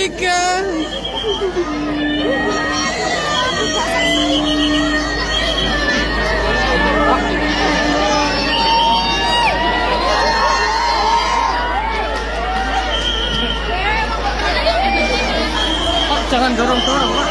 Curiga. Pak, jangan dorong-dorong, Pak.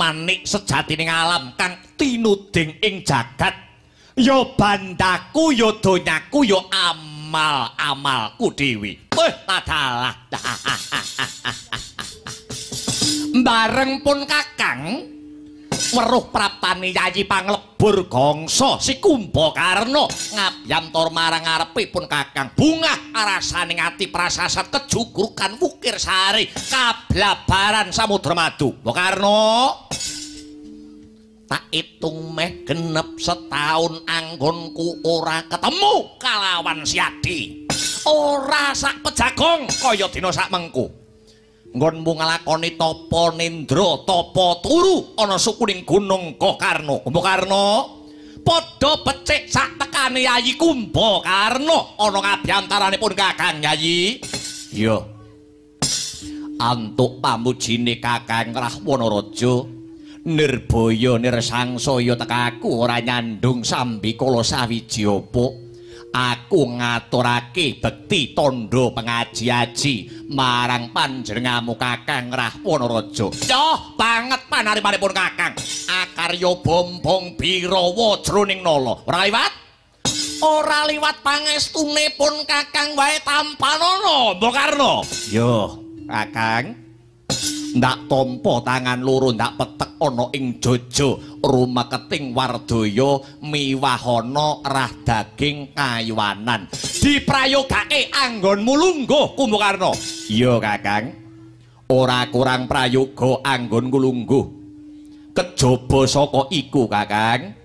Manik sejatining alam kang tinuding ing jagat ya bandaku ya donyaku ya amal-amalku dhewe. Weh tadalah. Bareng pun kakang weruh praptane Yayi Panglebur Gangsa si Kumbakarna ngabyantor marang ngarepipun kakang bungah rasane ati prasasat kejugrukan wukir sari kablabaran samudra madu. Kumbakarna tak itung meh genep setahun anggonku ora ketemu kalawan Siadi. Ora sak pejagong kaya dina sak mengku. Nggonmu nglakoni tapa nendra tapa turu ana sukuning gunung Gokarna. Kumbakarna padha becik sak tekane Yayi Kumbakarna ana ngabyantaranipun Kakang Yayi. Iya. Antuk pamujine Kakang Rahwana Raja nirbaya nirsangsaya tekaku ora nyandung sambikala sawiji apa. Aku ngaturake bekti tandha pengaji-aji marang panjenenganmu Kakang Rahwana Raja. Yoh banget panarimanipun Kakang. Akarya bombong birawa jroning nala. Ora liwat? Ora liwat pangestune pun Kakang wae tampanana, Mbakarna. Yo, Kakang. Ndak tampa tangan loro ndak petek ana ing jojo rumeketing wardaya miwahana rah daging kayuwanan diprayogake anggonmu lungguh Kumbakarna. Iya Kakang, ora kurang prayoga anggonku lungguh kejaba saka iku Kakang.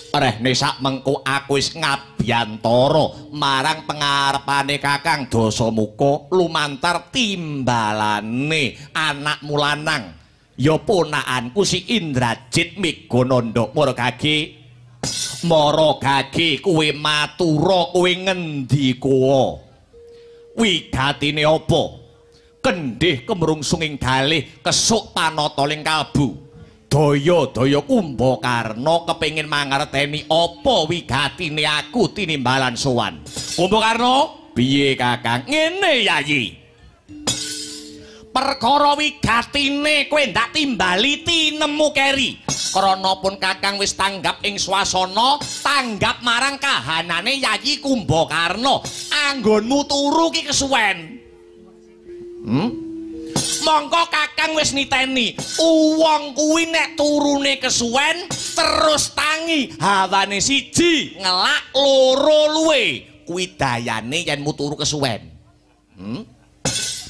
Rehne sak mengko aku wis ngabyantara marang pengarepane Kakang Dasamuka lumantar timbalane anakmu lanang ya ponakanku si Indrajit Megananda. Maragage maragage kowe matura kowe ngendika wigatine apa kendhih kemrungsung ing galih kesuk panata ling kalbu. Daya-daya Kumbakarna kepengin mangerteni apa wigatine aku tinimbalan sowan. Kumbakarna, piye Kakang? Ngene Yayi. Perkara wigatine kowe ndak timbali tinemu keri. Krana pun Kakang wis tanggap ing swasana, tanggap marang kahanane Yayi Kumbakarna. Anggonmu turu ki kesuwen. Mongko Kakang wis niteni, wong kuwi nek turune kesuwen terus tangi, hawane siji ngelak loro luwe. Kuwi dayane yen mu turu kesuwen.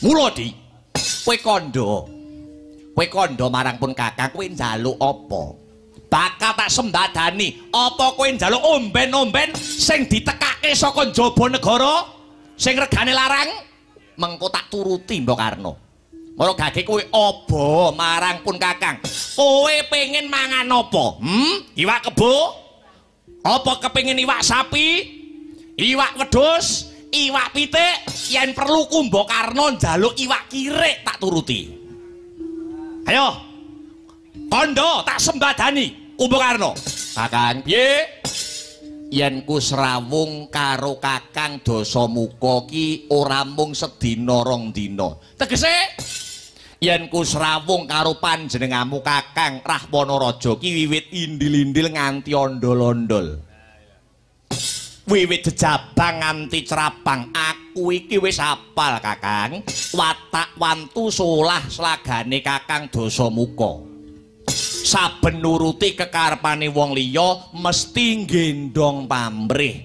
Mula Di, kowe kandha. Kowe kandha marang pun Kakang, kowe njaluk apa? Bakal tak sembadani. Apa kowe njaluk omben-omben sing ditekake saka njaba negara sing regane larang? Mengko tak turuti Mbok Karno. Mara gage kowe aba marang pun Kakang. Kowe pengen mangan apa? Iwak kebo? Apa kepengin iwak sapi? Iwak wedhus? Iwak pitik? Yen perlu Kumbakarna njaluk iwak kirik tak turuti. Ayo. Kandha tak sembadani Kumbakarna. Kakang, piye? Yen ku srawung karo Kakang Dasamuka ki ora mung sedina rong dina. Tegese yen ku srawung karo panjenenganmu Kakang Rahwana Raja ki wiwit indil-indil nganti ondol-ondol. Wiwit jejabang nganti cerapang, aku iki wis apal Kakang. Watak wantu solah slagane Kakang Dasamuka. Saben nuruti kekarepane wong liya mesti nggendong pamrih.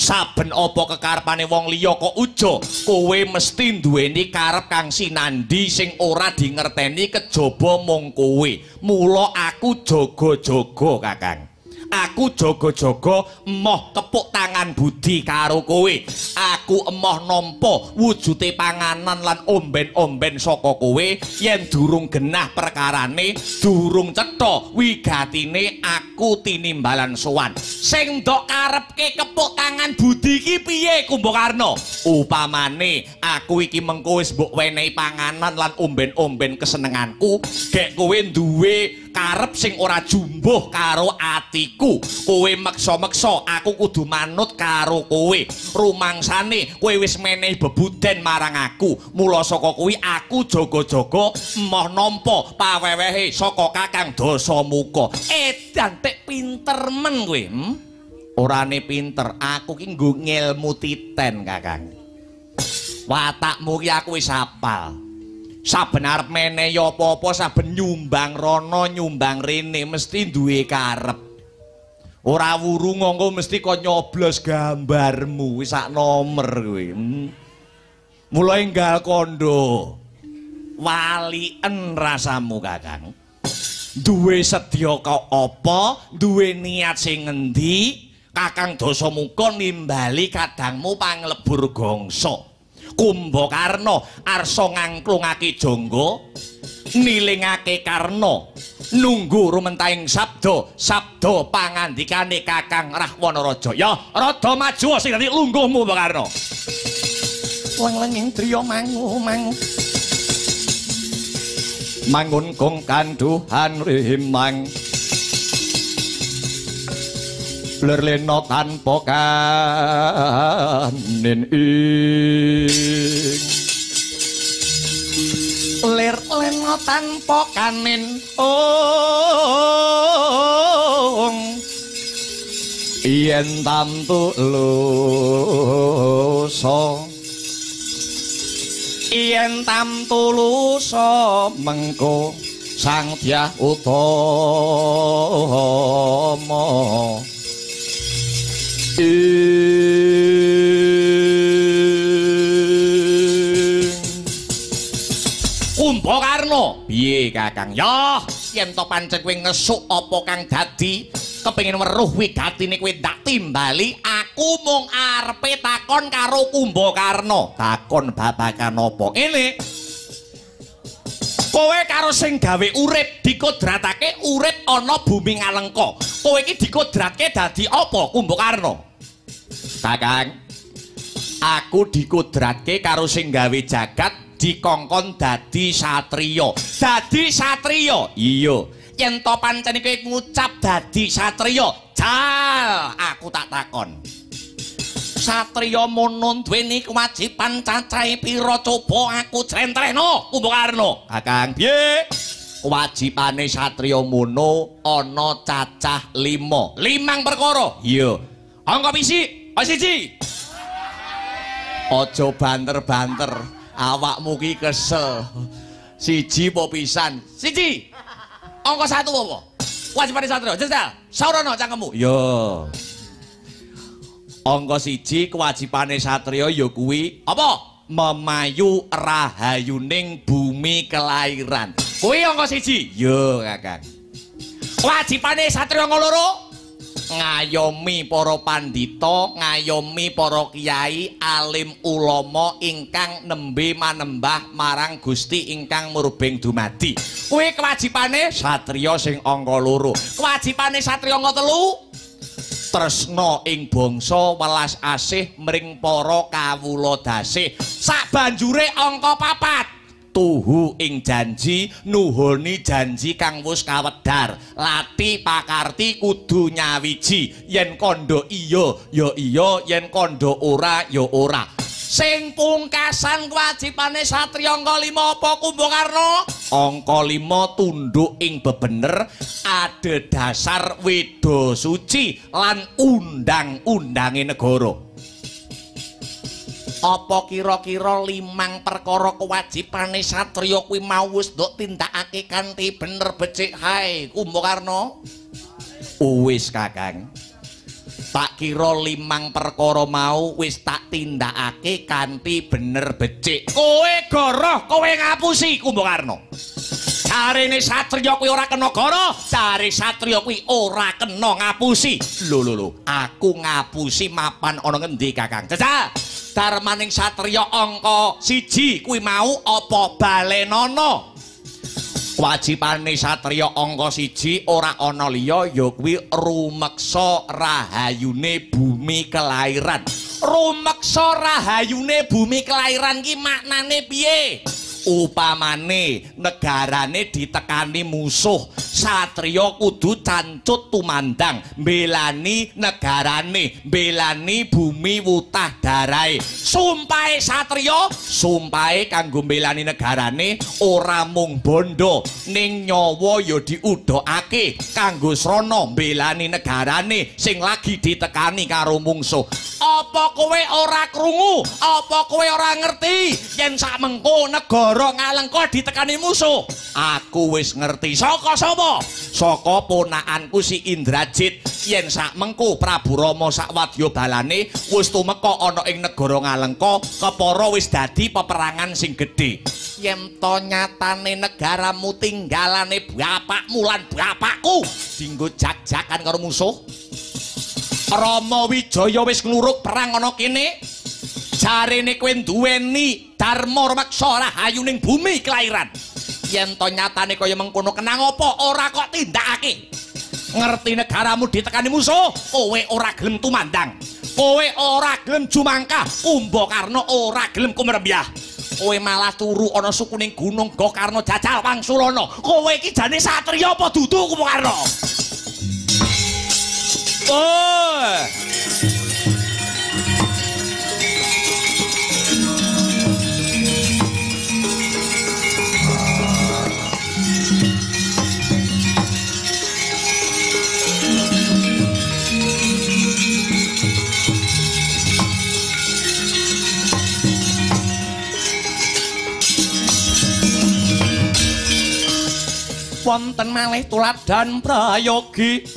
Saben apa kekarepane wong liya kok ujo, kowe mesti duweni karep kang sinandhi sing ora dingerteni kejaba mung kowe. Mula aku jaga-jaga Kakang. Aku jaga-jaga emoh kepuk tangan budi karo kowe. Aku emoh nampa wujude panganan lan omben-omben saka kowe. Yen durung genah perkarane, durung cetha wigatine aku tinimbalan sowan. Sing ndok karepke kepuk tangan budi iki piye Kumbakarna? Upamane aku iki mengko wis mbok wenehi panganan lan omben-omben kesenenganku, gek kowe duwe karep sing ora jumbuh karo atiku. Kowe meksa-meksa aku kudu manut karo kowe. Rumangsane kowe wis menehi bebuden marang aku. Mula saka kuwi aku jaga-jaga emoh nampa pawewehe saka Kakang Dasamuka. Edan tek pinter men kowe. Orane pinter, aku ki nggo ngelmu titen Kakang. Watakmu ki aku wis hafal. Saben arep menehi apa-apa, saben nyumbang rono nyumbang rene mesti duwe karep. Ora wuru ngongko mesti kok nyoblos gambarmu wis sak nomer kowe. Mula enggal kandha waliken rasamu Kakang. Duwe sedya kok apa, duwe niat sing ngendi, Kakang Dasamuka nimbali kadangmu panglebur gangsa. Kumbakarna arsa ngangklungake jangga, nilingake karna, nunggu rumentahing sabda, sabda pangandikane Kakang Rahwana Raja. Ya, rada maju sing dadi lungguhmu Kumbakarna. Leng-lenging driya mangu-mangu. Mangun kong kanduhan rimang. Lir lena tanpa kanin ing. Lir lena tanpa kanin ong. Yen tamtu lusa, yen tamtu lusa mengko Sang Dyah Utama. Kumbakarna, piye Kakang? Ya, yen to pancen kowe ngesuk apa kang dadi, kepengin weruh wigatine kowe ndak timbali, aku mung arepe takon karo Kumbakarna. Takon babagan apa? Ngene. Kowe karo sing gawe urip dikodratake urip ana bumi Ngalengka. Kowe iki dikodratke dadi apa Kumbakarna? Kakang, aku dikodratke karo sing gawe jagat dikongkon dadi satriya. Dadi satriya? Iya. Yen to pancen kowe ngucap dadi satriya, jal aku tak takon. Satriya mono duweni kewajiban cacahe pira coba aku jlentrehno Kumbakarna. Kakang, piye? Kewajibane satriya mono ana cacah 5. Limang perkara. Iya. Angka pisi, 1. Aja banter-banter. Awakmu ki kesel. Siji apa pisan? Siji. Angka 1 apa? Kewajibane satriya. Jajal, saurana cangkemmu. Ya. Angka 1 kewajibane satriya ya kuwi apa? Memayu rahayuning bumi kelahiran. Kuwi angka 1. Ya, Kakang. Kewajibane satriya angka 2 ngayomi para pandhita, ngayomi para kiai, alim ulama ingkang nembe manembah marang Gusti ingkang murbeng dumadi. Kuwi kewajibane satriya sing angka 2. Kewajibane satriya angka 3 tresna ing bangsa welas asih mring para kawula dasih. Sabanjure angka 4 tuhu ing janji, nuhoni janji kang wis kawedar. Lati pakarti kudu nyawiji, yen kandha iya ya iya, yen kandha ora ya ora. Sing pungkasan kewajibane satriya angka 5 apa Kumbakarna? Angka 5 tunduk ing bebener adhedhasar weda suci lan undang-undange negara. Apa kira-kira 5 perkara kewajibane satriya kuwi mau wis nduk tindakake kanthi bener becik hae Kumbakarna? Wis Kakang. Tak kira 5 perkara mau wis tak tindakake kanthi bener becik. Kowe goroh, kowe ngapusi Kumbakarna. Jarene satriya kuwi ora kena goroh, jare satriya kuwi ora kena ngapusi. Lho lho lho, aku ngapusi mapan ana ngendi Kakang? Jajal. Darmaning satriya angka 1 kuwi mau apa balenana? Kewajibane satriya angka 1 ora ana liya ya kuwi rumeksa rahayune bumi kelahiran. Rumeksa rahayune bumi kelahiran ki maknane piye? Upamane negarane ditekani musuh, satriya kudu cancut tumandang mbelani negarane, mbelani bumi wutah darahe. Sumpahe satriya, sumpahe kanggo mbelani negarane ora mung bondo, ning nyawa ya diudhokake kanggo srana mbelani negarane sing lagi ditekani karo mungsuh. Apa kowe ora krungu? Apa kowe ora ngerti yen sakmengko negara Ngalengka ditekani musuh? Aku wis ngerti. Saka sapa? Saka ponakanku si Indrajit. Yen sakmengko Prabu Rama sakwadya balane wis tumeka ana ing negara Ngalengka, kepara wis dadi peperangan sing gedhe. Yen to nyatane negaramu tinggalane bapakmu lan bapakku dinggo jak-jakan karo musuh. Rama Wijaya wis ngluruk perang ana kene. Jarene kowe duweni dharma rumeksa rahayuning bumi kelahiran. Yen to nyatane kaya mengkono, kenang apa ora kok tindakake? Ngerti negaramu ditekani musuh, kowe ora gelem tumandang, kowe ora gelem jumangkah, Kumbakarna ora gelem kumrembyah. Kowe malah turu ana sukuning gunung Gokarna jajal wangsulana. Kowe iki jane satriya apa dudu Kumbakarna? Oh. Wonten malih tuladhan prayogi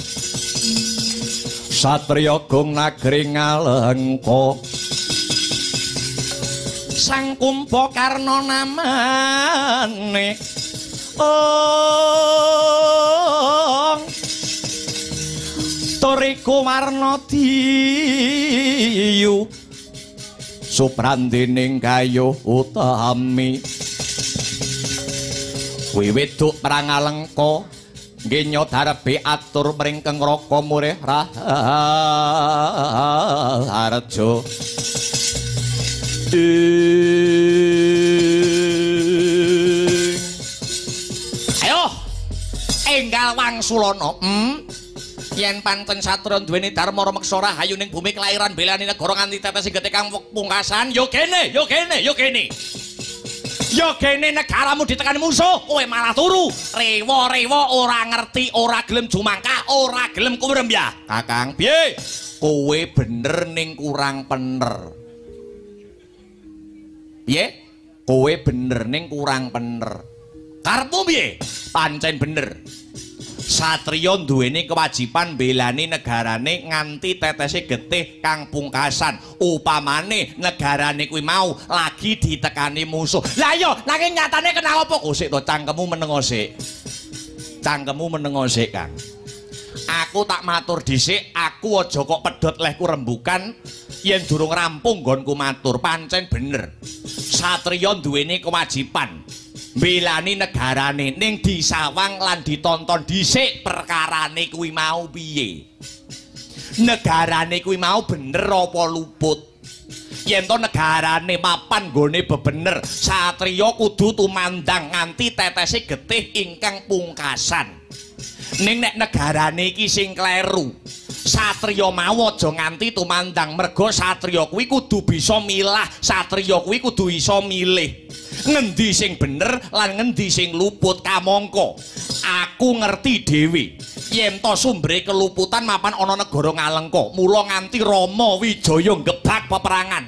satriya gong nagri Ngalengka, Sang Kumbakarna namane ong tur iku warna diyu suprandining gayuh utami. Wiwit duk perang Alengka nggenya darbe atur mring Keng Raka murih raharja. Ayo enggal wangsulana. Yen pancen satriya duweni dharma rumeksa rahayu ning bumi kelahiran belani negara nganti tetes sing getih kang pungkasan, yo kene, yo kene, yo kene. Yo kene negaramu ditekani musuh, kowe malah turu. Rewa-rewa ora ngerti, ora gelem jumangkah, ora gelem kumrembyah. Kakang, piye? Kowe bener ning kurang pener. Piye? Kowe bener ning kurang bener. Karepmu piye? Pancen bener. Satriya duweni kewajiban mbelani negarane nganti tetese getih kang pungkasan. Upamane negarane kuwi mau lagi ditekani musuh. Lah iya, nanging nyatane kena apa? Oh sik to, cangkemmu menengo sik. Cangkemmu menengo sik, Kang. Aku tak matur dhisik, aku aja kok pedhot lehku rembukan yen durung rampung nggonku matur. Pancen bener. Satriya duweni kewajiban mbelani negarane ning disawang lan ditonton dhisik perkarane kuwi mau piye. Negarane kuwi mau bener apa luput? Yen to negarane mapan nggone bebener, satriya kudu tumandang nganti tetese getih ingkang pungkasan. Ning nek negarane iki sing kleru, satriya mau aja nganti tumandang, merga satriya kuwi kudu bisa milah, satriya kuwi kudu iso milih ngendi sing bener lan ngendi sing luput. Kamangka aku ngerti dhewe yen to sumbere keluputan mapan ana negara Ngalengka, mula nganti Rama Wijaya nggebak peperangan.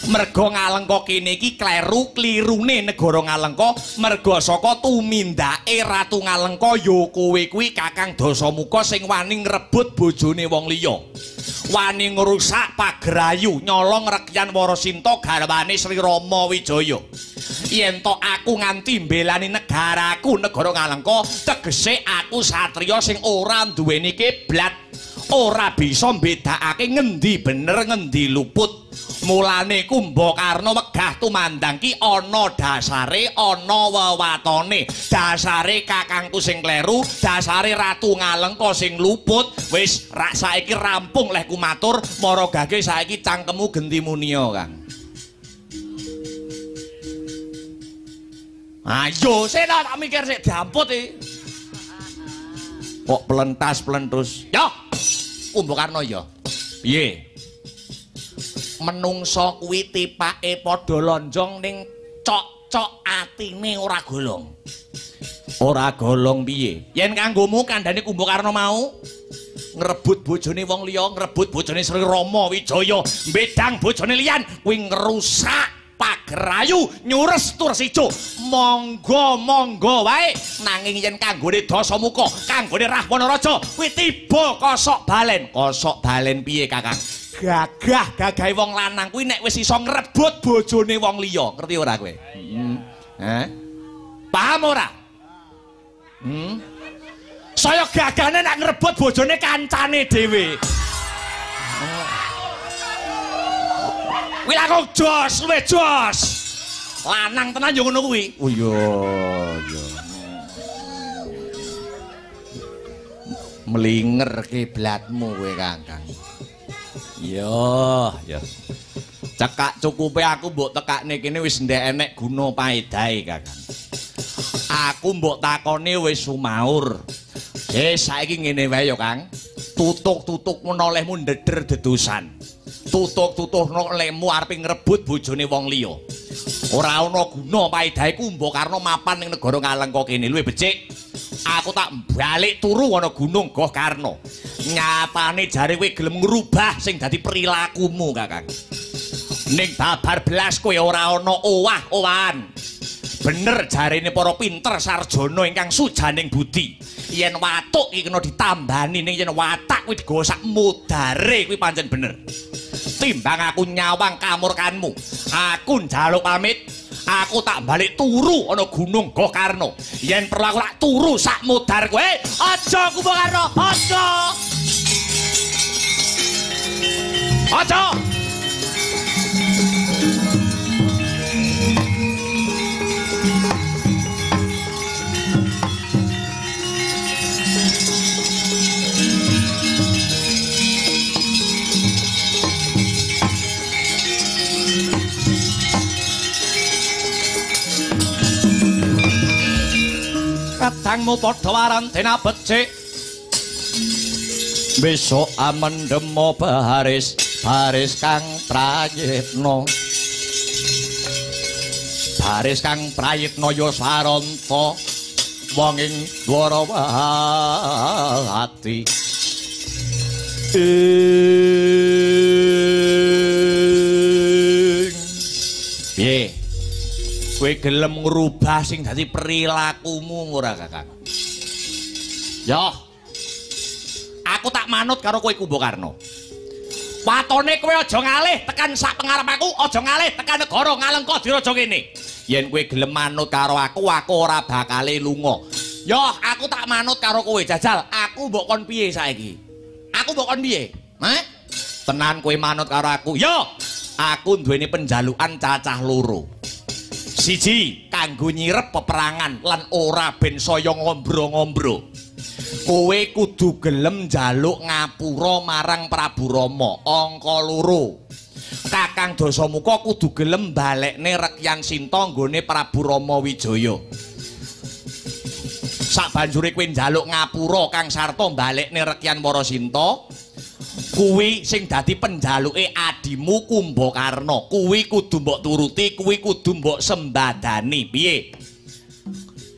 Merga Ngalengka kene iki kleru klirune negara Ngalengka merga saka tumindake Ratu Ngalengka ya kowe kuwi Kakang Dasamuka sing wani ngrebut bojone wong liya, wani ngrusak pagerayu, nyolong rekyan Warasinta garwane Sri Rama Wijaya. Yen to aku nganti mbelani negaraku negara Ngalengka, tegese aku satriya sing ora duweni kiblat, ora bisa mbedakake ngendi bener ngendi luput. Mulane Kumbakarna wegah tumandang ki ana dasare, ana wewatone. Dasare kakangku sing kleru, dasare Ratu Ngalengka sing luput. Wis rak saiki rampung lehku matur, maragake saiki cangkemmu genti munia, Kang. Ayo sik tak mikir sik diamput iki. Kok plentas-plentus. Yo, Kumbakarna ya. Piye? Menungso kuwi tipake padha lonjong ning cok-cok atine ora golong. Ora golong piye? Yen kanggomu kandhane Kumbakarna mau ngrebut bojone wong liya, ngrebut bojone Sri Rama Wijaya, mbedang bojone liyan, kuwi ngrusak pagerayu, nyures tur sijo. Monggo monggo wae, nanging yen kanggone Dasamuka, kanggone Rahwana Raja, kuwi tiba kosok balen. Kosok balen piye, Kakang? Gagah gagahe wong lanang kuwi nek wis iso ngrebut bojone wong liya, ngerti ora kowe? Heeh. Paham ora? Saya gagahne nek ngrebut bojone kancane dhewe. Kuwi langkung jos, luwih jos. Lanang tenan yo ngono kuwi. Oh iya, iya. Mlinger kiblatmu kowe, Kang. Iya, ya. Cekak cukupe aku mbok tekakne kene wis ndek enek guna paedahe, Kakang. Aku mbok takone wis sumaur. Saiki ngene wae ya, Kang. Tutuk-tutuk menolehmu ndeder dedusan. Tutuk-tutuh lemu arepe ngrebut bojone wong liya. Ora ana guna paedahe Kumbakarna mapan ning negara Ngalengka kene. Luwih becik aku tak balik turu ana Gunung Gohkarna. Nyatane jare kowe gelem ngrubah sing dadi perilakumu, Kakang. Ning babar belas kowe ora ana owah-owahan. Bener jarene para pinter sarjana ingkang sujaning budi. Yen watuk iki kena ditambani, ning yen watak kuwi digosak mudare kuwi pancen bener. Timbang aku nyawang kamurkanmu, aku njaluk pamit, aku tak balik turu ana Gunung Gohkarna. Yen perlu aku tak turu sak mudar kowe. Aja Kumbakarna, aja. Aja. Kadangmu padha warantena becik. Besok amendemo baris baris kang prayitna. Baris kang prayitna ya saranta wong ing Dwarawati. Ing piye? Kowe gelem ngrubah sing dadi perilakumu ora, Kakang? Yo. Aku tak manut karo kowe Kumbakarna. Watone kowe aja ngalih tekan sak pengarep aku, aja ngalih tekan negara Ngalengka Diraja kene. Yen kowe gelem manut karo aku, aku ora bakale lunga. Yo, aku tak manut karo kowe. Jajal, aku mbok kon piye saiki? Aku mbok kon piye? Heh? Tenan kowe manut karo aku. Yo, aku duweni penjalukan cacah loro. Siji, kanggo nyirep peperangan lan ora ben saya ngombro-ngombro. Kowe kudu gelem njaluk ngapura marang Prabu Rama. Angka loro, Kakang Dasamuka kudu gelem balekne Rekyan Sinta nggone Prabu Rama Wijaya. Sabanjure kowe njaluk ngapura Kang Sarta balekne Rekyan Warasinta, kuwi sing dadi penjaluke adimu Kumbakarna. Kuwi kudu mbok turuti, kuwi kudu mbok sembadani. Piye?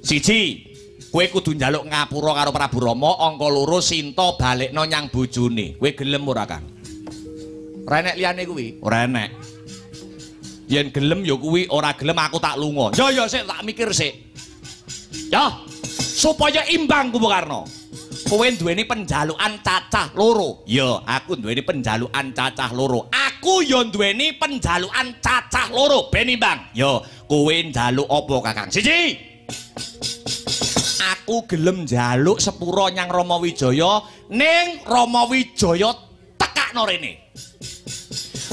Siji, kowe kudu njaluk ngapura karo Prabu Rama. Angka loro, Sinta balekno nyang bojone. Kowe gelem ora, Kang? Ora enek liyane kuwi? Ora enek. Yen gelem ya kuwi, ora gelem aku tak lunga. Ya ya sik, tak mikir sik. Ya, supaya imbang Kumbakarna. Kowe duweni penjalukan cacah loro. Ya, aku duweni penjalukan cacah loro. Aku ya duweni penjalukan cacah loro ben imbang. Ya, kowe njaluk apa, Kakang? Siji, aku gelem njaluk sepura nyang Rama Wijaya, ning Rama Wijaya tekakno rene.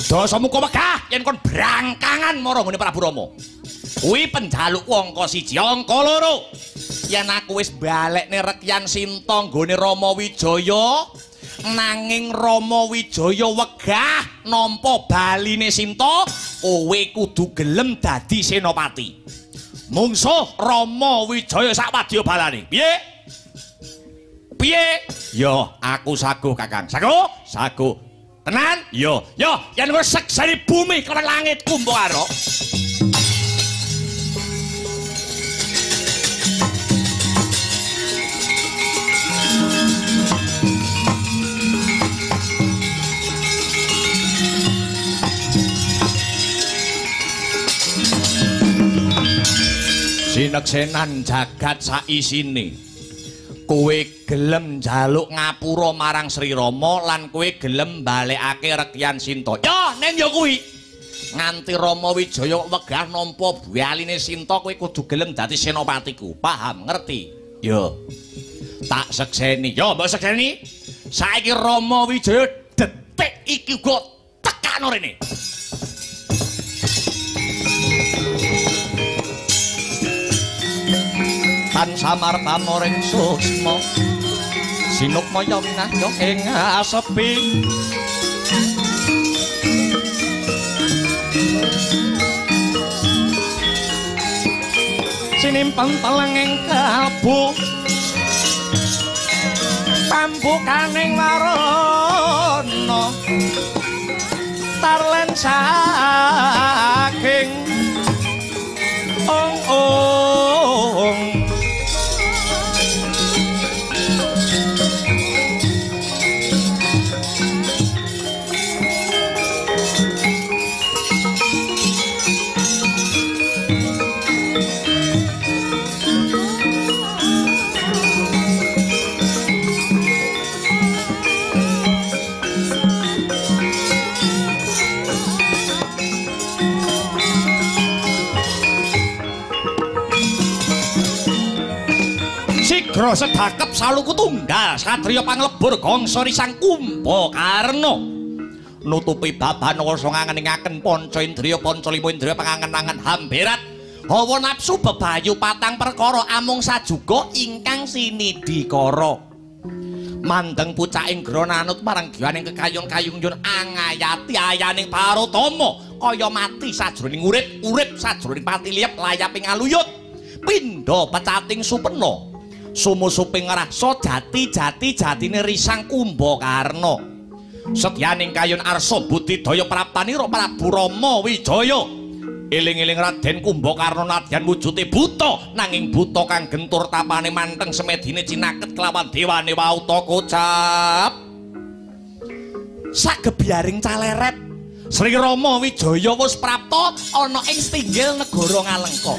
Dasamuka wegah yen kon brangkangan marang nggone Prabu Rama. Kuwi penjalukku angka siji. Angka loro, yen aku wis balekne Rekyan Sinta nggone Rama Wijaya, nanging Rama Wijaya wegah nampa baline Sinta, kowe kudu gelem dadi senopati. Mungsuh Rama Wijaya sak wadya balane. Piye? Piye? Ya, aku saguh, Kakang. Saguh? Saguh. Tenan? Ya, ya, yen kowe sekseni bumi karo langit Kumbakarna. Sineksenan jagat saisine. Kowe gelem njaluk ngapura marang Sri Rama lan kowe gelem balekake Rekyan Sinta. Ya, ning ya kuwi. Nganti Rama Wijaya wegah nampa baline Sinta, kowe kudu gelem dadi senopatiku. Paham, ngerti? Ya. Tak sekseni. Ya, mbok sekseni. Saiki Rama Wijaya detik iki uga tekakno rene. Tan samar pamoring suksma sinukmaya winahya ing asepi. Sinimpen telenging kalbu pambukaning warana tarlen saking ong-ong. Sigra sedakep saluku tunggal satriya panglebur gangsa risang Kumbakarna nutupi baban rasa ngangeningaken panca indriya panca lima indriya pangangen-angen hamberat hawa nafsu bebayu patang perkara amung sajuga ingkang sinidhikara mandeng pucaking gronanut marang giwaning kekayun kayung yun angayati ayaning parutama kaya mati sajroning urip urip sajroning pati liyep layaping aluyut pindha pecating supena sumusuping rasa jati-jati jatine risang Kumbakarna setyaning kayun arsa budidaya praptanira Prabu Rama Wijaya eling-eling Raden Kumbakarna nadyan wujude buta nanging buta kang gentur tapane manteng semedine cinaket kelawan dewane wauta kocap sagebyaring caleret Sri Rama Wijaya wis prapta ana ing setinggil negara Ngalengka.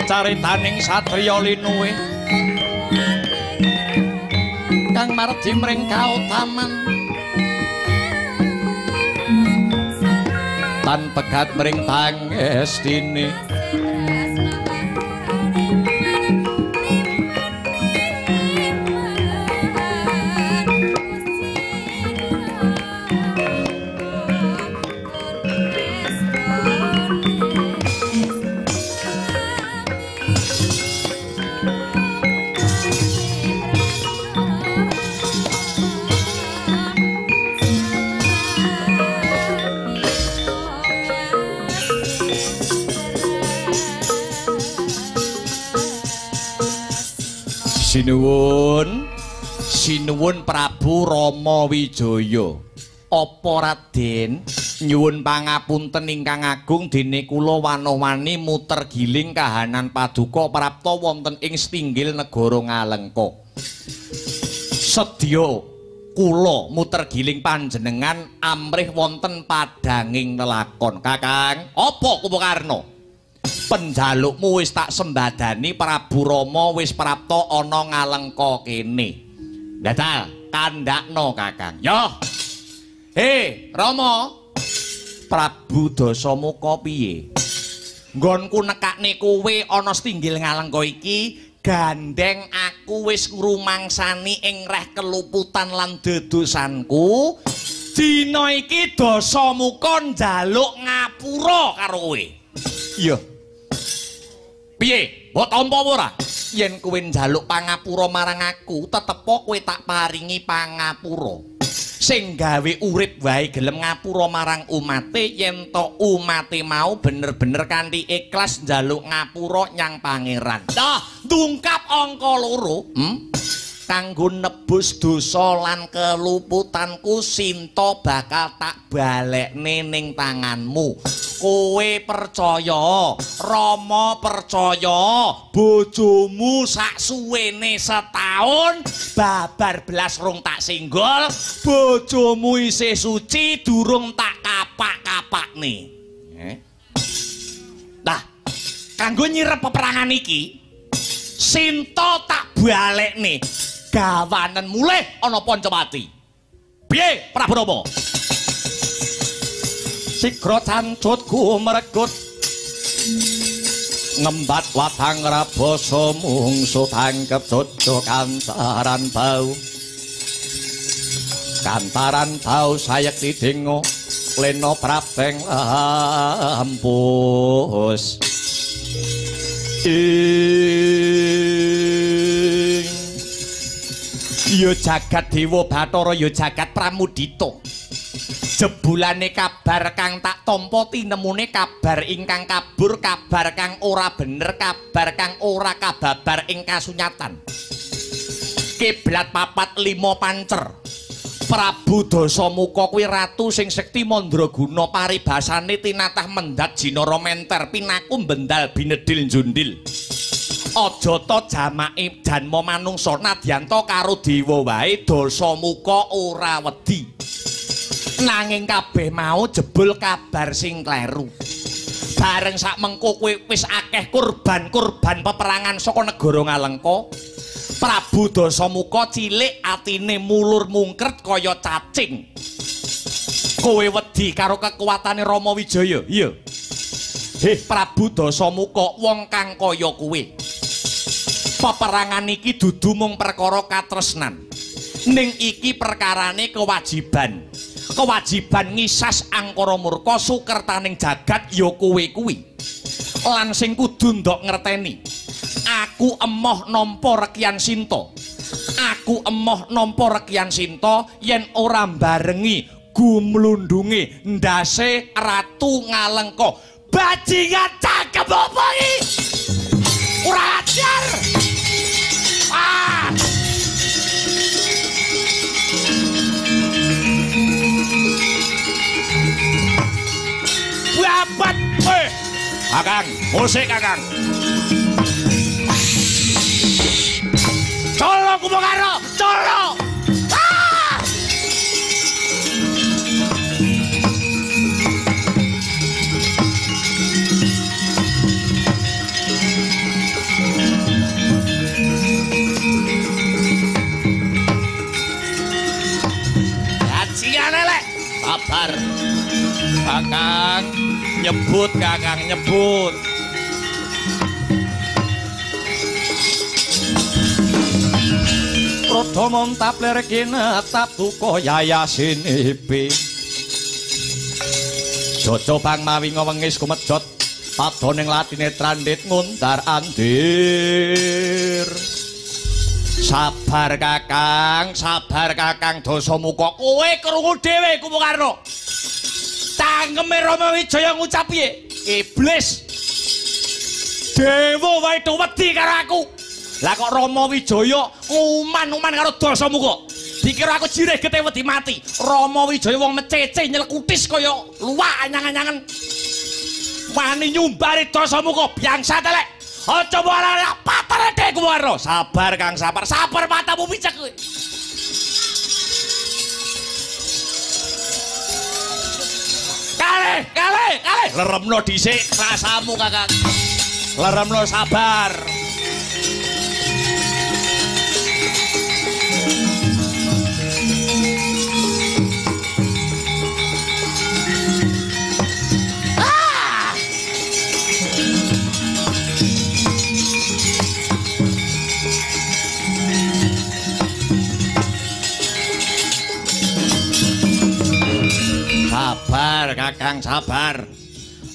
Caritaning satriya linuwe kang mardi mring kautaman tan pegat mring pangestine. Sinuwun, sinuwun Prabu Rama Wijaya. Apa Raden nyuwun pangapunten ingkang agung dene kula wanah-wani muter giling kahanan paduka prapta wonten ing setinggil negara Ngalengka. Sedya kula muter giling panjenengan amrih wonten padhanging lelakon. Kakang, apa Kumbakarna? Penjalukmu wis tak sembadani Prabu Rama wis prapta ana Ngalengka kene. Datal kandhakno Kakang. Yo. He, Rama. Prabu Dasamuka piye? Nggonku nekakne kowe ana setinggil Ngalengka iki, gandeng aku wis ngrumangsani ing reh keluputan lan dedosanku. Dina iki Dasamuka njaluk ngapura karo kowe. Iya. Piye? Mbok tampa apa ora? Yen kowe njaluk pangapura marang aku, tetepo kowe tak paringi pangapura. Sing gawe urip wae gelem ngapura marang umate, yen to umate mau bener-bener kanthi ikhlas njaluk ngapura nyang pangeran. Dah, ndungkap angka loro, Kanggo nebus dosa lan keluputanku, Sinta bakal tak balekne ning tanganmu. Kowe percaya, Rama percaya, bojomu sak suwene setahun babar belas rung tak singgol, bojomu isih suci durung tak kapak-kapakne. Lah, kanggo nyirep peperangan iki, Sinta tak balekne. Gawanen mulih ana Pancawati. Piye Prabu Rama? Sigra cancut gumregut ngembat watang rabasa mungsu tangkep cocok kantaran bau. Kantaran bau sayekti dengo lena prabeng lampus. Ya jagat Dewa Bathara, ya jagat Pramudita. Jebulane kabar kang tak tampa tinemune kabar ingkang kabur, kabar kang ora bener, kabar kang ora kababar ing kasunyatan. Kiblat 4 5 pancer. Prabu Dasamuka kuwi ratu sing sekti mandraguna, paribasane tinatah mendhat jinara menter pinaku bendal binedil njundil. Aja ta jamake janma manungsa nadyanta karo dewa wae Dasamuka ora wedi. Nanging kabeh mau jebul kabar sing kleru. Bareng sak mengko kowe wis akeh kurban-kurban peperangan saka negara Ngalengka, Prabu Dasamuka cilik atine mulur mungkret kaya cacing. Kowe wedi karo kekuatane Rama Wijaya? Iya. Heh Prabu Dasamuka, wong kang kaya kowe. Peperangan iki dudu mung perkara katresnan. Ning iki perkarane kewajiban. Kewajiban ngisas angkara murka sukertaning jagat ya kowe kuwi. Lan sing kudu ndok ngerteni. Aku emoh nampa Rekyan Sinta. Aku emoh nampa Rekyan Sinta yen ora mbarengi gumlundunge ndase Ratu Ngalengka. Bajingan cakep apa iki? Ora ajar. Ah! Babat kowe. Kakang, musik Kakang. Colo Kumbakarna, colo. Ah! Bajingan elek. Sabar. Kakang nyebut, Kakang nyebut. Rodo montap lir kinetap duka yayasinipi. Jojo bang mawi ngewengis kumejot padoning latine trandit ngundar andir. Sabar Kakang, sabar Kakang Dasamuka. Kowe krungu dhewe Kumbakarna. Cangkeme Rama Wijaya ngucap piye? Iblis. Dewa wae do wedi karo aku. Lah kok Rama Wijaya nguman-uman karo Dasamuka. Dikira aku jirih getih wedi mati. Rama Wijaya wong mecece nyelkutis kaya luwak anyang-anyangen. Wani nyumbari Dasamuka biangsa telek. Aja malah patene dhek Kumbakarna. Sabar Kang, sabar. Sabar matamu picek kowe. Kalih, kalih, kalih. Leremno dhisik rasamu Kakang. Leremno sabar. Ah! Sabar Kakang, sabar.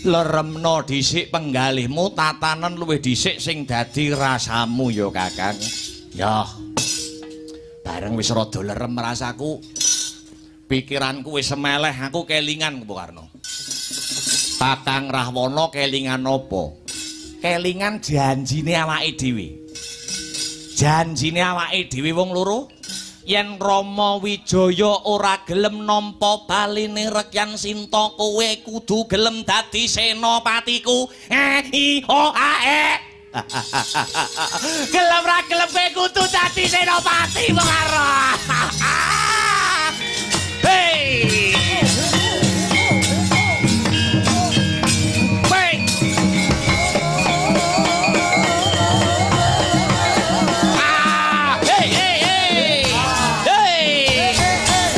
Leremno dhisik penggalihmu, tatanen luwih dhisik sing dadi rasamu ya Kakang. Ya. Bareng wis rada lerem rasaku. Pikiranku wis semeleh, aku kelingan Kumbakarna. Kakang Rahwana kelingan apa? Kelingan janjine awake dhewe. Janjine awake dhewe wong loro. Yen Rama Wijaya ora gelem nampa baline Rekyan Sinta, kowe kudu gelem dadi senopatiku. E I O A E. Gelem ra gelem kowe kudu dadi senopati Kumbakarna. Hei. Hei. Ah, hey hey hey. Hey.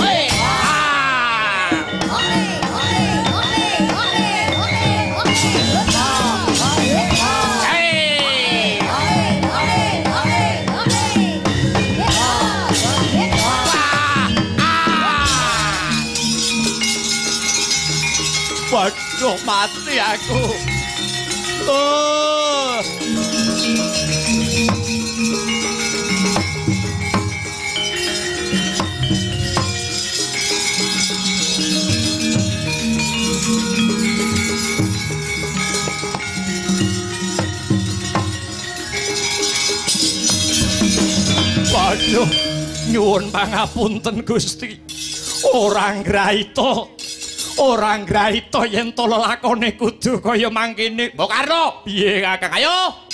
Hey. Ah. Hey. Ah. Ah. Waduh, mati aku. Oh. Waduh, nyuwun pangapunten Gusti. Ora ngraita. Ora ngraita yen to lelakone kudu kaya mangkene. Mbok Karno, piye Kakang? Ayo.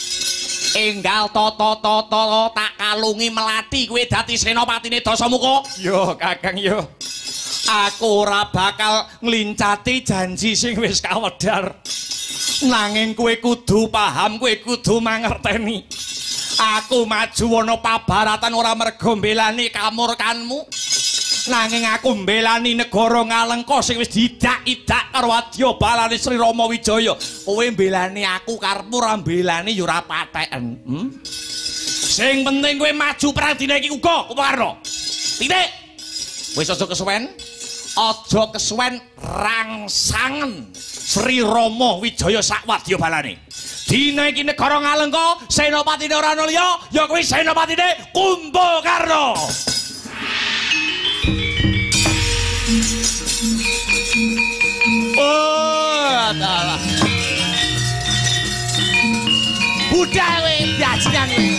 Enggal tata-tata tak kalungi melati kowe dadi senopatine Dasamuka. Yo Kakang yo. Aku ora bakal nglincati janji sing wis kawedhar. Nanging kowe kudu paham, kowe kudu mangerteni. Aku maju ana pabaratan ora mergo mbelani kamurkanmu. Nanging aku mbelani negara Ngalengka sing wis diidak-idak karo wadya balane Sri Rama Wijaya. Kowe mbelani aku karepmu ora mbelani ya ora patheken. Sing penting kowe maju perang dina iki uga, Kumbakarna. Titik. Wis aja kesuwen. Aja kesuwen rangsangen Sri Rama Wijaya sak wadya balane. Dina iki negara Ngalengka, senopatine ora ana liya, ya kuwi senopatine Kumbakarna. Oh, dalah. Budal kowe bajingan kowe.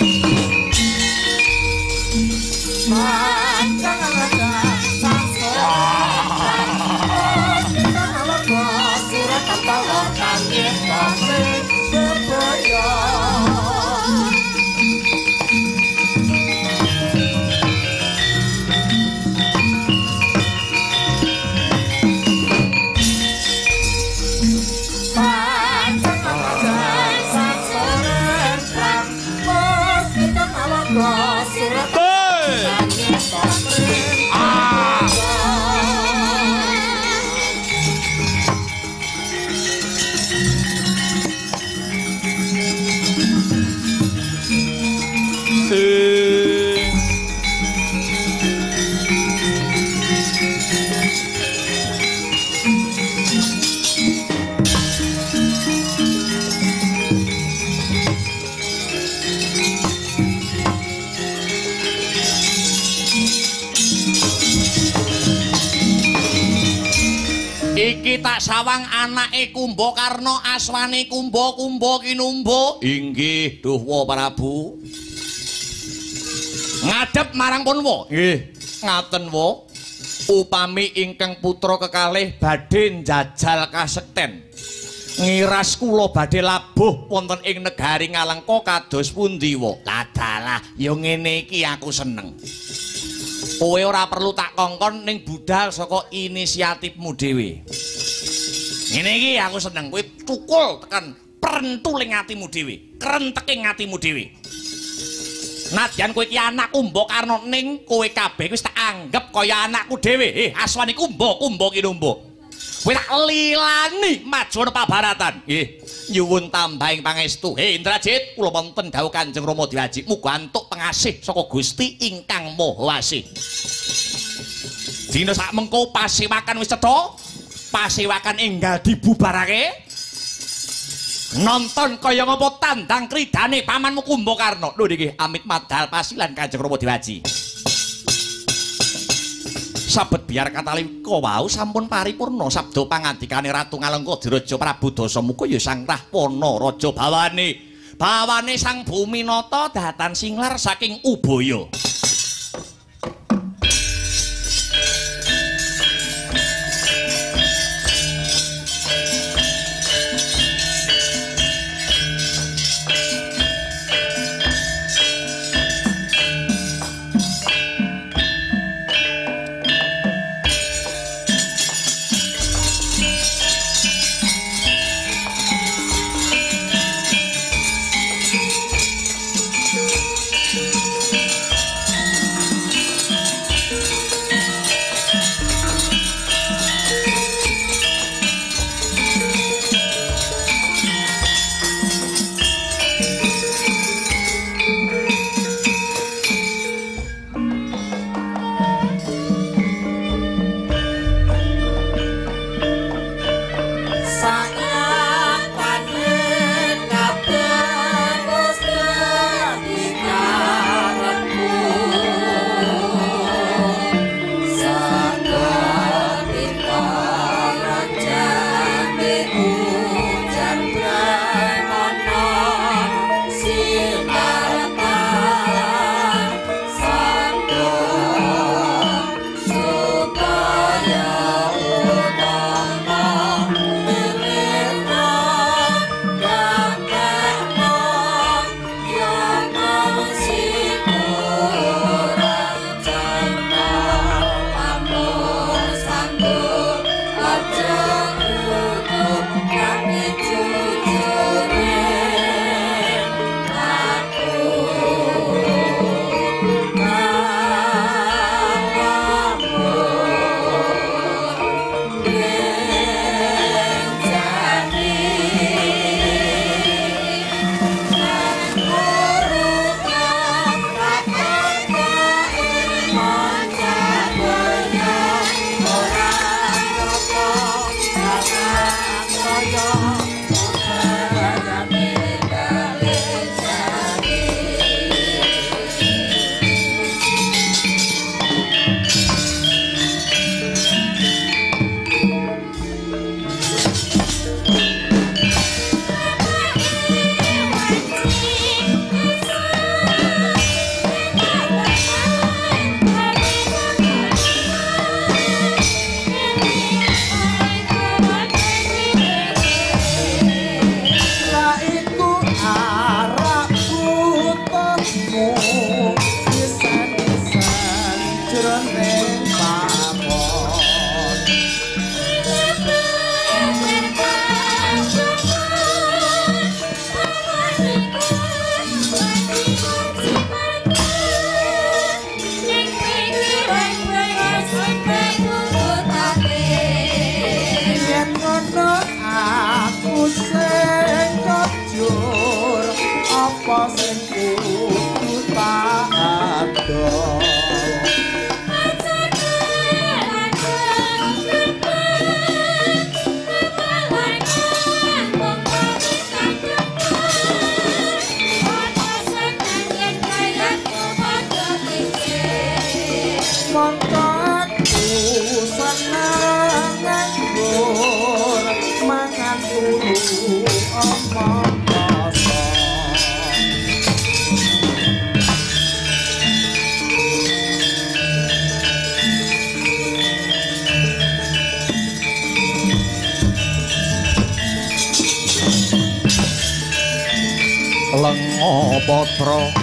Iki tak sawang anake Kumbakarna aswane Kumba Kumba Kinumba. Inggih, Duhwa Prabu. Ngadhep marang Punwa. Nggih, ngaten wa. Upami ingkang putra kekalih badhe njajal kasekten. Ngiras kula badhe labuh wonten ing negari Ngalengka kados pundi wa? Lah dalah, ya ngene iki aku seneng. Kowe ora perlu tak kongkon ning budal saka inisiatifmu dhewe. Ngene iki aku seneng kowe tukul tekan prentuling atimu dhewe, krenteking atimu dhewe. Nadyan kowe iki anak Kumbakarna ning kowe kabeh wis tak anggep kaya anakku dhewe. Aswane Kumba, Kumba Kinumba. Kowe tak lilani maju ana pabaratan. Nggih, nyuwun tambahing pangestu. He Indrajit, kula wonten dawuh Kanjeng Rama Diwaji, muga antuk pengasih saka Gusti ingkang Maha Asih. Dina sak mengko pasewakan wis cetha, pasewakan enggal dibubarake. Nonton kaya ngapa tandang kridane pamanmu Kumbakarna. Lho niki amit madal pasilan Kanjeng Rama Diwaji. Sabet biar katalika wau sampun paripurna sabda pangandikane Ratu Ngalengka Diraja Prabu Dasamuka ya Sang Rahwana raja bawane. Bawane Sang Buminata datan singlar saking Ubaya. Nganggur mangan turu omong kosong. Lenga patra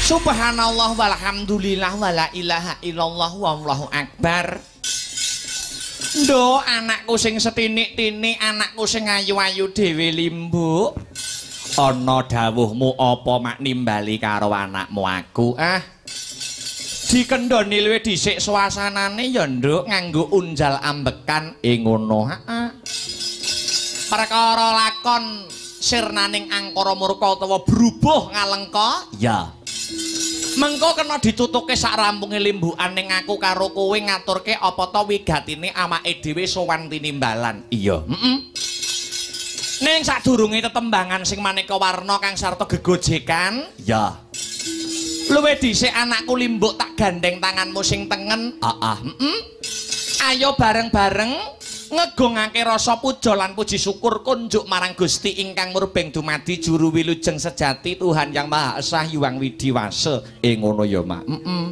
Subhanallah walhamdulillah wala ilaha illallah wallahu akbar. Nduk, anakku sing setinik-tinik, anakku sing ayu-ayu dhewe limbuk. Ana dawuhmu apa mak nimbali karo anakmu aku? Ah. Dikendhoni luwih dhisik suasanane ya nduk nganggo unjal ambekan e ngono. Heeh. Perkara lakon sirnaning angkara murka utawa brubuh ngalengka? Ya. Mengko kena ditutuke sak rampunge limbukan ning aku karo kowe ngaturke apa ta wigatine awake dhewe sowan tinimbalan. Iya, heeh. Ning sadurunge tetembangan sing maneka warna kang sarta gegojekan, ya. Luwih dhisik anakku limbuk tak gandeng tanganmu sing tengen. Heeh, heeh. Ayo bareng-bareng ngegongake rasa puja lan puji syukur kunjuk marang Gusti ingkang murbeng dumadi juru wilujeng sejati Tuhan Yang Maha Esa Hyang Widhi Wasa. E ngono ya, Mak. Heeh.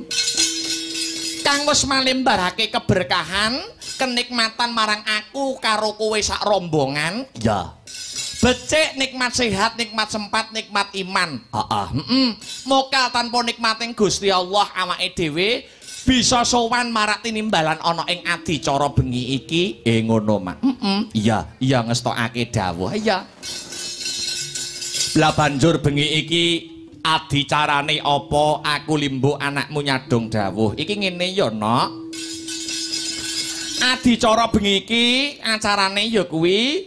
Kang wis malimbarake keberkahan, kenikmatan marang aku karo kowe sak rombongan. Ya. Becik nikmat sehat, nikmat sempat, nikmat iman. Heeh, heeh. Mokal tanpa nikmating Gusti Allah awake dhewe bisa sowan marak tinimbalan ana ing adicara bengi iki. Ngono, Mak. Heeh. Iya, iya ngestokake dawuh. Iya. Lah banjur bengi iki adicarane apa? Aku limbuk anakmu nyadong dawuh. Iki ngene ya, Nok. Adicara bengi iki acarane ya kuwi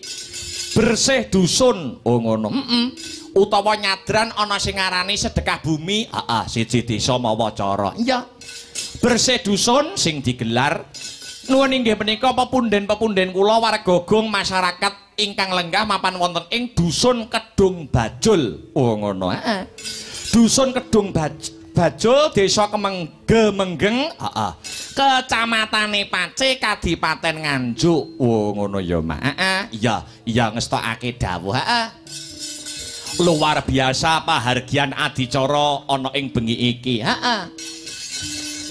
bersih dusun. Oh ngono. Heeh. Utawa nyadran ana sing ngarani sedekah bumi. Heeh, siji desa mawa cara. Iya. Bersih dusun sing digelar nuwun inggih menika pepunden-pepunden kula warga gong masyarakat ingkang lenggah mapan wonten ing dusun Kedung Bajul. Oh ngono. Heeh. Dusun Kedung Bajul, Desa Gemenggeng, heeh. Kecamatane Pace, Kadipaten Nganjuk. Oh ngono ya, Mak. Heeh. Iya, iya ngestokake dawuh. Heeh. Luar biasa pahargyan adicara ana ing bengi iki. Heeh.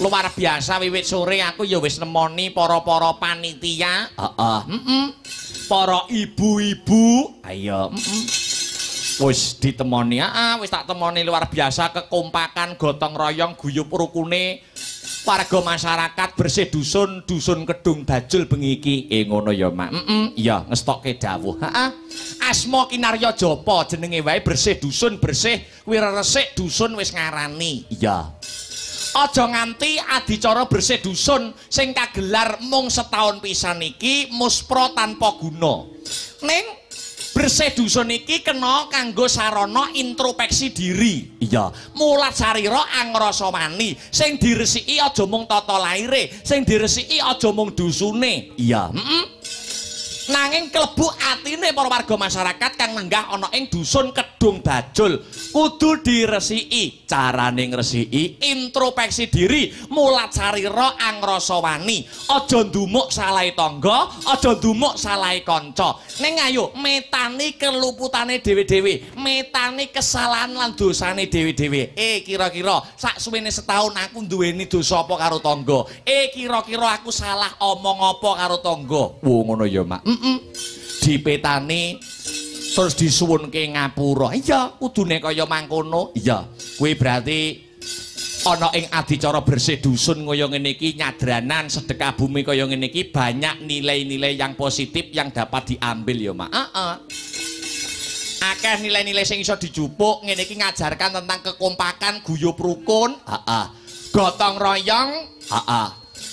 Luar biasa wiwit sore aku ya wis nemoni para-para panitia. Heeh. Heeh. Para ibu-ibu, ayo. Heeh. Wis ditemoni, heeh, wis tak temoni luar biasa kekompakan gotong royong guyub rukune warga masyarakat bersih dusun, dusun Kedung Bajul bengi iki. Ngono ya, Mak. Heeh, iya ngestokke dawuh. Heeh. Asma Kinarya Japa jenenge wae bersih dusun, bersih kuwi resik dusun wis ngarani. Iya. Aja nganti adicara bersih dusun sing kagelar mung setahun pisan iki muspra tanpa guna. Ning bersih dusun iki kena kanggo sarana introspeksi diri. Iya, mulat sarira angrasa wani. Sing diresiki aja mung tata laire, sing diresiki aja mung dusune. Iya, heeh. Nanging klebu atine para warga masyarakat kang lenggah ana ing dusun Kedung Bajul kudu diresiki. Carane ngresiki introspeksi diri, mulat sarira angrasa wani. Aja ndumuk salahe tangga, aja ndumuk salahe kanca. Ning ayo metani keluputane dhewe-dhewe, metani kesalahan lan dosane dhewe-dhewe. Kira-kira sak suwene setahun aku duweni dosa apa karo tangga? Kira-kira aku salah omong apa karo tangga? Wo ngono ya, Mak. Dipetani terus disuwunke ngapura. Iya, kudune kaya mangkono. Iya, kuwi berarti ana ing adicara bersih dusun kaya ngene iki, nyadranan sedekah bumi kaya ngene iki banyak nilai-nilai yang positif yang dapat diambil ya, Mak. Heeh. Akeh nilai-nilai sing iso dijupuk ngene iki ngajarkan tentang kekompakan, guyub rukun, heeh. Gotong royong, heeh.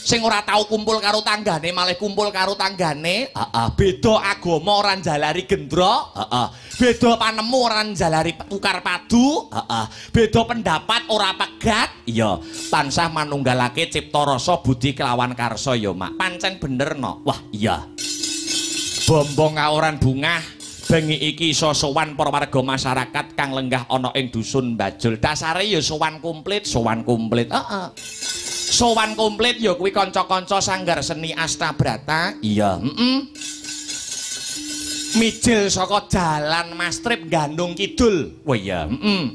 Sing ora tau kumpul karo tanggane malah kumpul karo tanggane, heeh. Beda agama ora njalari gendra, heeh. Beda panemu ora njalari tukar padu, heeh. Beda pendapat ora pegat, iya. Tansah manunggalake cipta rasa budi kelawan karsa ya, Mak. Pancen bener no. Wah, iya. Bombong aoran bungah bengi iki iso sowan para warga masyarakat kang lenggah ana ing dusun Bajul. Dasare ya sowan komplit, sowan komplit. Heeh. Sowan komplit ya kuwi kanca-kanca sanggar seni Astabrata. Iya, heeh. Mijil saka Jalan Mastrip Gandung Kidul. Wah iya, heeh.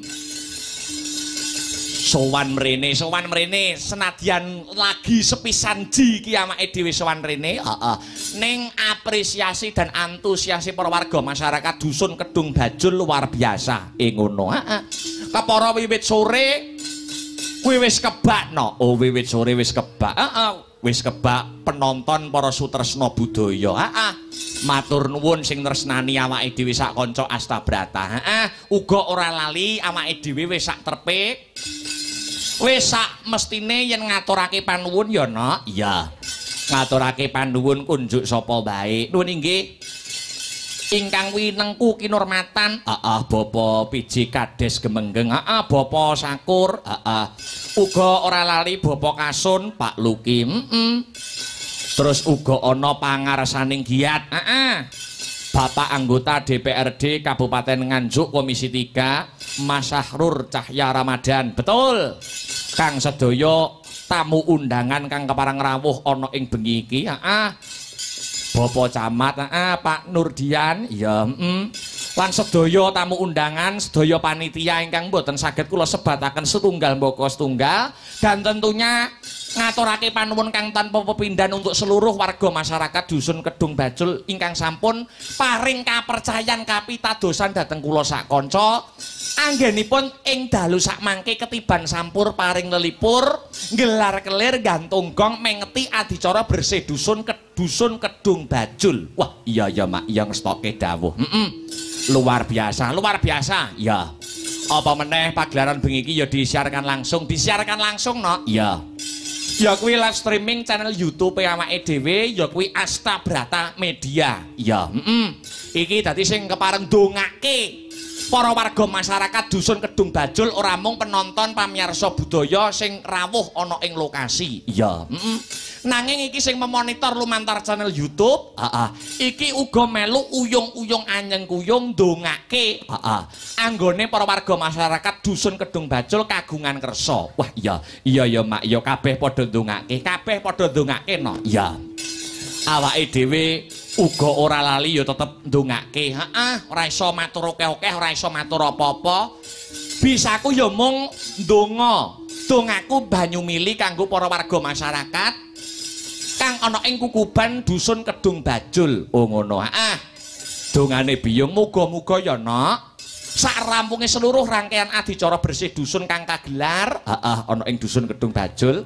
Sowan mrene, sowan mrene senadyan lagi sepisan ji iki awake dhewe sowan rene, heeh. Ning apresiasi dan antusiasi para warga masyarakat dusun Kedung Bajul luar biasa. Ngono, heeh. Kepara wiwit sore kuwi wis kebak no. Oh wiwit sore wis kebak. Heeh, wis kebak penonton para sutresna budaya. Heeh. Matur nuwun sing tresnani awake dhewe sak kanca Astabrata. Heeh, uga ora lali awake dhewe wis sak terpe. Wis sak mestine yen ngaturake panuwun ya, Nok. Iya. Ngaturake panuwun kunjuk sapa wae. Nuwun inggih. Ingkang winengku kinurmatan, heeh, Bapak PJ Kades Gemenggeng, heeh, Bapak Sakur, heeh. Uga ora lali Bapak Kasun, Pak Luki, heeh. Terus uga ana pangarsaning giat, heeh. Bapak anggota DPRD Kabupaten Nganjuk Komisi 3, Mas Sahrur Cahya Ramadan. Betul. Kang sedaya tamu undangan kang kepareng rawuh ana ing bengi iki, heeh. Bapak Camat, heeh, Pak Nurdian, iya, heeh. Lan sedaya tamu undangan, sedaya panitia ingkang boten saged kula sebataken setunggal mbaka setunggal, dan tentunya ngaturake panuwun kang tanpa pepindhan untuk seluruh warga masyarakat Dusun Kedung Bajul ingkang sampun paring kapercayan kapitadosan dhateng kula sak kanca. Anggenipun ing dalu sakmangke ketiban sampur paring lelipur, nggelar kelir gantung gong mengeti adicara bersih dusun ke Dusun Kedung Bajul. Wah, iya ya Mak, iya ngestoke dawuh. Luar biasa, luar biasa. Iya. Apa meneh pagelaran bengi iki ya disiarkan langsung, disiarkan langsung no. Iya. Ya kuwi live streaming channel YouTube awake dhewe, ya kuwi Asta Brata Media. Iya, Iki dadi sing kepareng ndongake para warga masyarakat Dusun Kedung Bajul ora mung penonton pamirsa budaya sing rawuh ana ing lokasi. Iya, Nanging iki sing memonitor lumantar channel YouTube, iki uga melu uyung-uyung anyeng kuyung ndongake, anggone para warga masyarakat Dusun Kedung Bajul kagungan kersa. Wah, iya, iya ya Mak, ya kabeh padha ndongake, kabeh padha ndongake no. Iya. Awake dhewe uga ora lali ya tetep ndongake. Heeh, ora iso matur akeh-akeh, ora iso matur apa-apa. Bisaku ya mung ndonga. Dongaku banyu mili kanggo para warga masyarakat kang ana ing kukuban Dusun Kedung Bajul. Oh ngono. Heeh. Dongane biyung muga-muga ya nok sak rampunge seluruh rangkaian adicara bersih dusun kang kagelar, heeh, ana ing Dusun Kedung Bajul.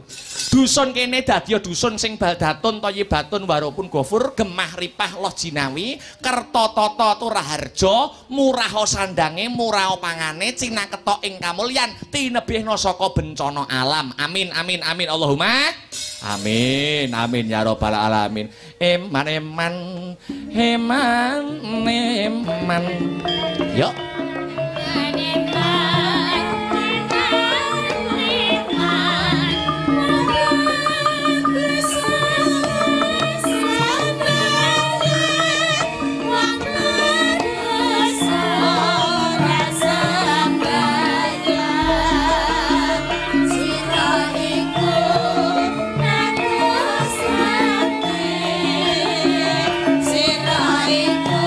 Dusun kene dadi dusun sing baldatun thayyibatun warupun gofur, gemah ripah loh jinawi, kerta tata turaharja, murah sandange, murah pangane, cinaketok ing kamulyan, tinebihna saka bencana alam. Amin amin amin Allahumma amin amin ya rabbal alamin. Eman eman eman eman. Yuk. Sira iku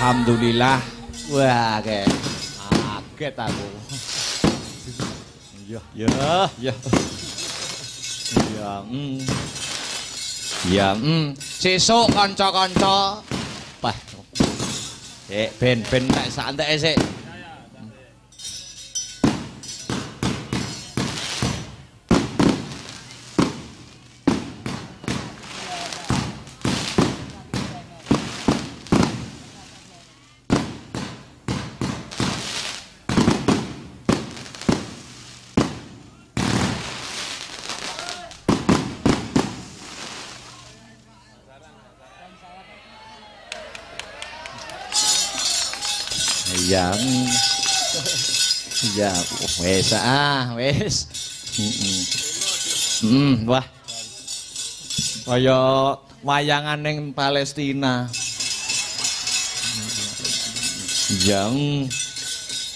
Alhamdulillah. Wah, kaget aku. Iya, ya, ya. Iya, Ya, Sesuk kanca-kanca. Wah. Ben tak sak enteke sik. Ya, ya, wes ah, wes. Wah, kaya wayangan ning Palestina. Ya,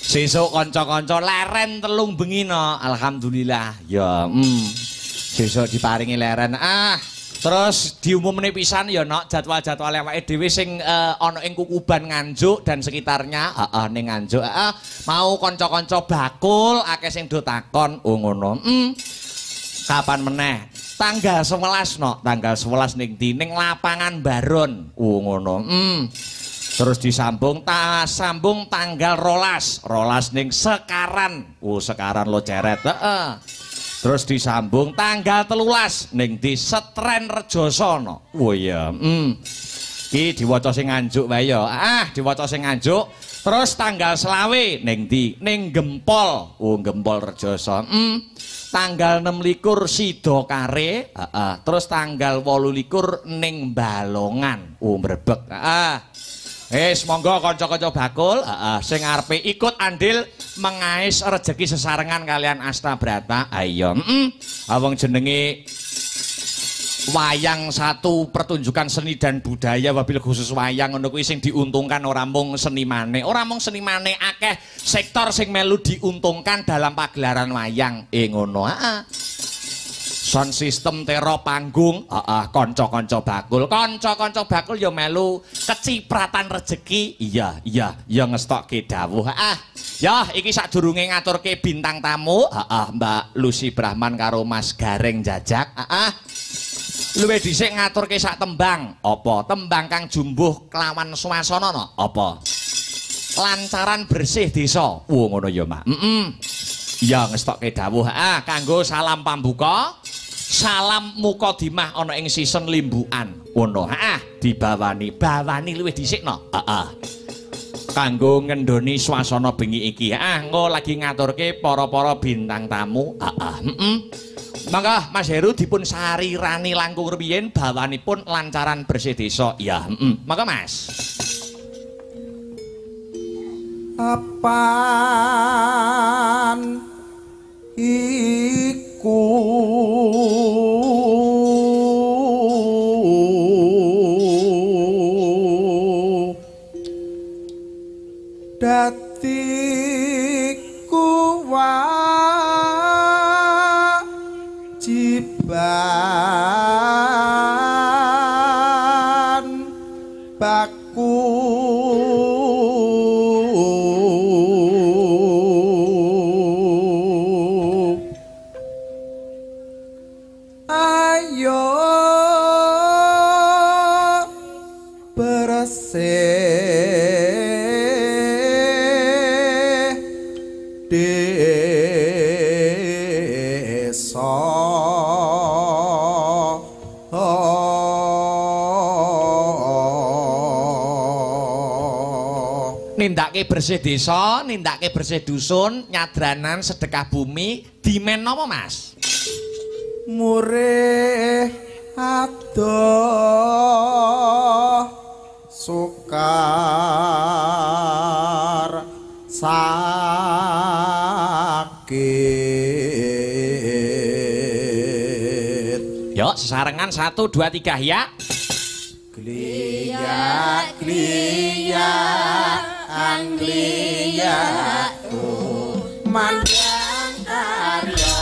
sesuk kanca-kanca leren 3 bengi no, alhamdulillah. Ya, sesuk diparingi leren. Ah. Terus diumumne pisan ya nok jadwal-jadwal awake dhewe sing ana ing Kukuban Nganjuk dan sekitarnya, heeh ning Nganjuk, heeh. Mau kanca-kanca bakul akeh sing do takon, oh ngono. Kapan meneh? Tanggal 11 nok, tanggal 11 ning ndi? Ning lapangan Baron. Oh ngono. Terus disambung sambung tanggal 12, 12 ning Sekaran. Oh Sekaran lo ceret, heeh. Terus disambung tanggal 13 ning di Setren Rejosono. Oh iya, Ki diwaca sing Nganjuk wae ya. Ah, diwaca sing Nganjuk. Terus tanggal 25 ning ndi? Ning Gempol. Oh, Gempol Rejoso. Tanggal 26 Sidokare, heeh. Terus tanggal 28 ning Balongan. Oh, Brebek. Heeh. Wis monggo kanca-kanca bakul, heeh, sing arepe ikut andil mengais rejeki sesarengan kalian Astabrata. Ayo, wong jenenge wayang satu pertunjukan seni dan budaya wabil khusus wayang ngono kuwi sing diuntungkan ora mung senimane, ora mung senimane, akeh sektor sing melu diuntungkan dalam pagelaran wayang. Ngono, heeh. Sound system tero panggung, heeh, kanca-kanca bakul, kanca-kanca bakul ya melu kecipratan rejeki. Iya, iya, ya ngestokke dawuh. Heeh. Ya, iki sadurunge ngaturke bintang tamu, heeh, Mbak Lucy Brahman karo Mas Gareng Jajak, heeh. Luwih dhisik ngaturke sak tembang. Apa? Tembang kang jumbuh kelawan swasana no? Apa? Lancaran bersih desa. Oh, ngono ya, Mak. Ya ngestokke dawuh, heeh, kanggo salam pambuka. Salam mukadimah ana ing season limbukan. Ngono, heeh, dibawani. Bawani luwih dhisik no. Heeh. Kanggo ngendoni swasana bengi iki. Heeh, engko lagi ngaturke para-para bintang tamu. Heeh, Mangga Mas Heru dipun sarirani langkung rumiyin bawanipun lancaran bersih desa. Iya, heeh. Mangga Mas. Apaan iku dadi kewajiban baku ayo bersih desa. Nindakake bersih desa, nindakake bersih dusun, nyadranan sedekah bumi, dimen napa Mas? Murih adoh sukar sakit. Yuk sesarengan 1 2 3 ya. Kliyak kliyak angliyak tumandang karya.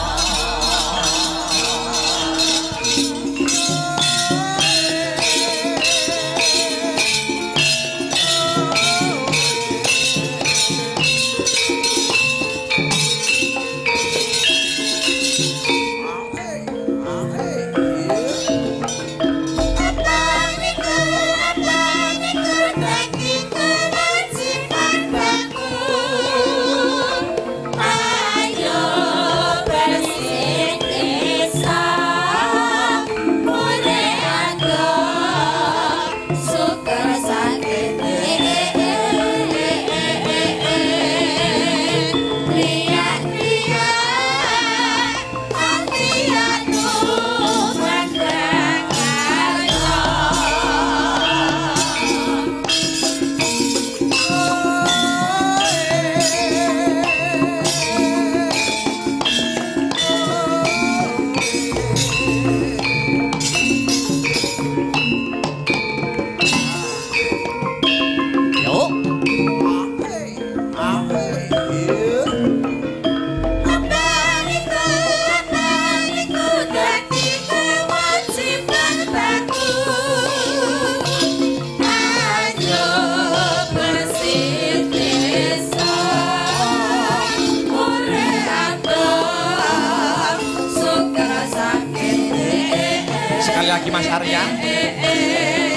Sekali lagi Mas Arya.